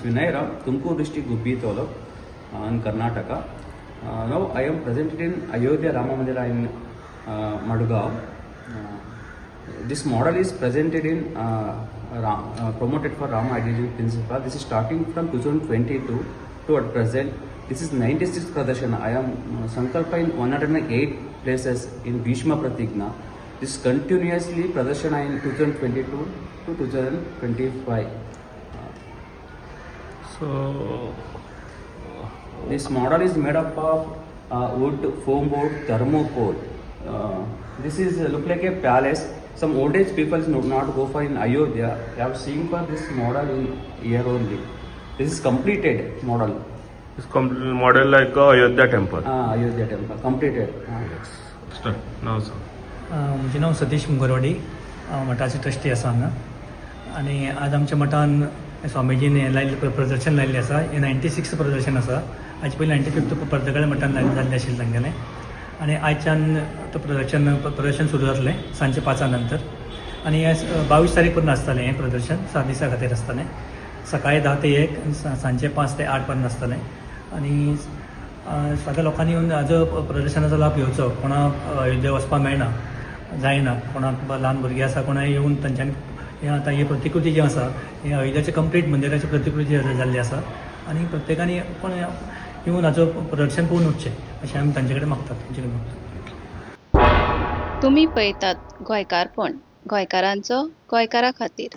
Vinay Ram, Tumkur district, Gubbi Taluk, in Karnataka. Now I am presented in Ayodhya Rama Mandira in Madgaon. This model is presented in promoted for Rama Ideology Principle. This is starting from 2022 to at present. This is 96th Pradarshan. I am Sankalpa in 108 places in Bhishma Pratigna. This continuously Pradarshana in 2022 to 2025. So This model is made up of wood, foam board, thermocol. This is look like a palace. Some old age people do not go for in Ayodhya. They have seen for this model in here only. This is completed model. This model like Ayodhya temple. Ayodhya temple completed. Start now sir. म्हजें नांव सतीश मुंगरवाडी. हांव मठाचे trustee आसा हांगा आनी आज आमच्या मठान स्वामीजीन हें लायिल्लें, प्रदर्शन लायिल्लें आसा. हें 96 प्रदर्शन आसा. हाचे पयलीं 95th पर्तगाळे मठान जाल्लें आशिल्लें तांगेलें आनी आयच्यान तो प्रदर्शन सुरू जातलें सांजचे 5 नंतर आनी हे 22 तारीख पर्यंत आसतलें. हें प्रदर्शन 7 दिसां खातीर आसतलें. सकाळी 10 ते 1 आनी सांजचे 5 ते 8 पर्यंत आसतलें आनी सगळ्या लोकांनी येवन हाजो प्रदर्शनाचो लाभ घेवचो. कोणाक अयोध्या वचपाक मेळना, जायना, कोणाक ल्हान भुरगीं आसा, कोणाक येवन तांच्यांनी हें आतां ही प्रतिकृती जी आसा, हे अयोध्याचे कंप्लीट मंदिराची प्रतिकृती जाल्ली आसा आनी प्रत्येकान कोण येवन हाचो प्रदर्शन पळोवन वचचें अशें आमी तांचे कडेन मागतात, तांचे कडेन मागतात. तुमी पळयतात गोंयकारपण, गोंयकारांचो गोंयकारा खातीर.